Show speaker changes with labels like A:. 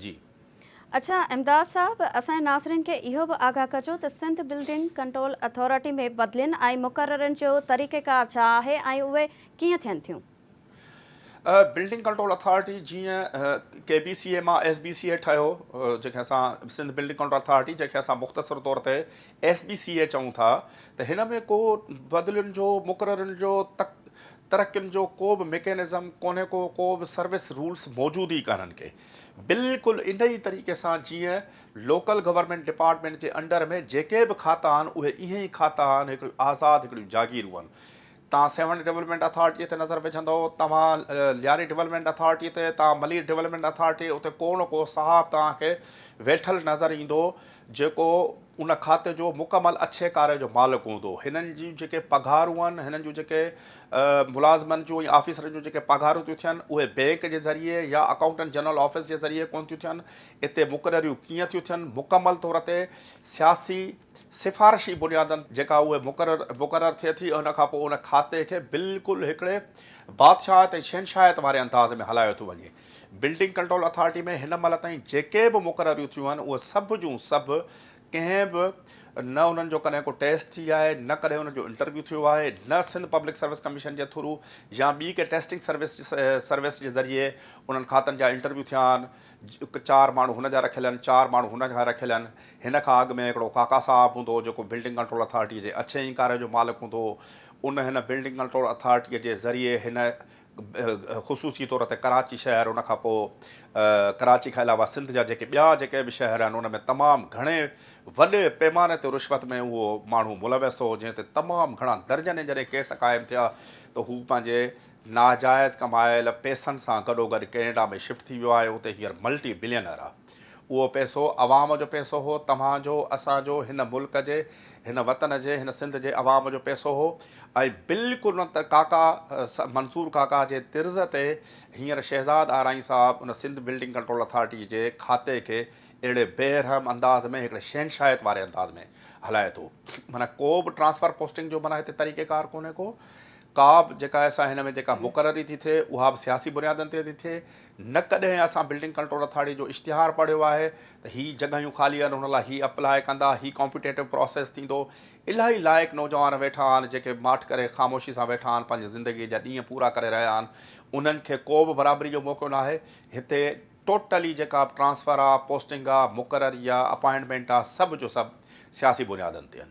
A: جي.
B: اڇا امداد صاحب اسان جي ناظرين کي اهو به آگاهه ڪجو ته سنڌ بلڊنگ ڪنٽرول اٿارٽي ۾ بدلين ۽ مقررين جو طريقيڪار ڇا آهي ۽ اهي ڪيئن ٿين ٿيون؟
A: بلڊنگ ڪنٽرول اٿارٽي جيئن ڪي بي سي اي مان ايس بي سي اي ٺهيو جنهن کي اسان سنڌ بلڊنگ ڪنٽرول اٿارٽي جنهن کي اسان مختصر طور تي ايس بي سي اي چئون ٿا ته هن ۾ ڪو بدلين جو مقررين جو ترقين جو ڪو به ميڪينزم ڪونهي ڪو ڪو به سروس رولس موجود ئي ڪانهن ڪي بلڪل ان ئي طريقي سان جيئن لوڪل گورنمينٽ ڊپارٽمينٽ جي انڊر ۾ جيڪي به کاتا آهن اهي ايئن ئي کاتا آهن هڪڙيون آزاد هڪڙيون جاگيرون آهن توهان سيوهڻ ڊولپمينٽ اٿارٽيء تي نظر وجهندؤ، توهان لياري ڊولپمينٽ اٿارٽيء تي، توهان ملير ڊولپمينٽ اٿارٽي، اتي ڪو نه ڪو صاحب توهان کي ويٺل نظر ايندو، جيڪو ان کاتي جو مڪمل اڇي ڪاري جو مالڪ هوندو. هنن جون جيڪي پگهارون آهن، هنن جون جيڪي ملازمن جون ۽ آفيسرن جون جيڪي پگهارون ٿيون ٿين، اهي بئنڪ جي ذريعي يا اڪائونٽنٽ جنرل آفيس جي ذريعي ڪونه ٿيون ٿين. اتي مقرريون ڪيئن ٿيون ٿين، مڪمل طور تي سياسي سفارشي بنيادن جيڪا اهي مقرر مقرر ٿئي ٿي ان کان پوء ان کاتي کي بلڪل هڪڙي بادشاهت ۽ شهنشاهيت واري انداز ۾ هلايو ٿو وڃي. بلڊنگ ڪنٽرول اٿارٽي ۾ هن مهل تائين جيڪي به مقرريون ٿيون آهن اهي سڀ جون سڀ ڪنهن به نه انهن جو ڪڏهن ڪو ٽيسٽ ٿي آهي نه ڪڏهن انهن جو انٽرويو ٿيو آهي نه سنڌ پبلڪ سروس ڪميشن جي ٿرو يا ٻي ڪي ٽيسٽنگ سروس سروس جي ذريعي انهن کاتن جا انٽرويو ٿيا آهن. چار ماڻهو هن جا رکيل آهن چار ماڻهو هن جا رکيل آهن. هن کان اڳ ۾ هڪڙو ڪاڪا صاحب هوندو هو جيڪو بلڊنگ ڪنٽرول اٿارٽيء جي اڇي ۽ ڪاري جو مالڪ هوندو هو. ان هن بلڊنگ ڪنٽرول اٿارٽيء جي ذريعي هن خصوصي طور تي ڪراچي شهر ان کان پوء ڪراچي کان علاوه سنڌ جا جيڪي ٻيا جيڪي به شهر آهن ان ۾ تمام گهڻي وڏي پيماني تي رشوت ۾ اهو ماڻهو ملوث هو جنهن تي تمام گهڻا درجنين جڏهن ڪيس قائم ٿيا ته هو پنهنجي ناجائز ڪمايل پئسن سان گڏوگڏ ڪئنيڊا ۾ شفٽ ٿي ويو آهي اتي هينئر ملٽي بلينر آهي. اهو پئسو عوام جو پئسو هو، توهان جو، اسان جو، هن ملڪ جي، هن وطن جي، هن سنڌ جي عوام جو پئسو هو ۽ بلڪل ان ڪاڪا منصور ڪاڪا جي طرز تي هينئر شهزاد آرائين صاحب ان سنڌ بلڊنگ ڪنٽرول اٿارٽي جي کاتي کي اهڙي بي رحم انداز ۾ هڪڙي شهنشاهيت واري انداز ۾ هلائي ٿو. معنيٰ ڪو به ٽرانسفر پوسٽنگ جو معنيٰ هتي طريقيڪار ڪونهي ڪو ڪا به جيڪا آهي سا هن ۾ جيڪا مقرري ٿي ٿئي اها به سياسي بنيادن تي ٿي ٿئي نه ڪڏهن اسان بلڊنگ ڪنٽرول اٿارٽي جو اشتهار پڙهيو آهي ته هي جڳهيون خالي آهن ان لاء هي اپلاء ڪندا هي ڪامپيٽيٽو پراسيس ٿيندو الاهي لائق نوجوان ويٺا آهن جيڪي ماٺ ڪري خاموشي سان ويٺا آهن پنهنجي زندگي جا ڏينهن پورا ڪري رهيا آهن انهن کي ڪو به برابري جو موقعو ناهي هتي ٽوٽلي جيڪا به ٽرانسفر آ پوسٽنگ آ مقرري آ اپائنٽمينٽ آ سڀ جو سڀ سياسي بنيادن تي آهن.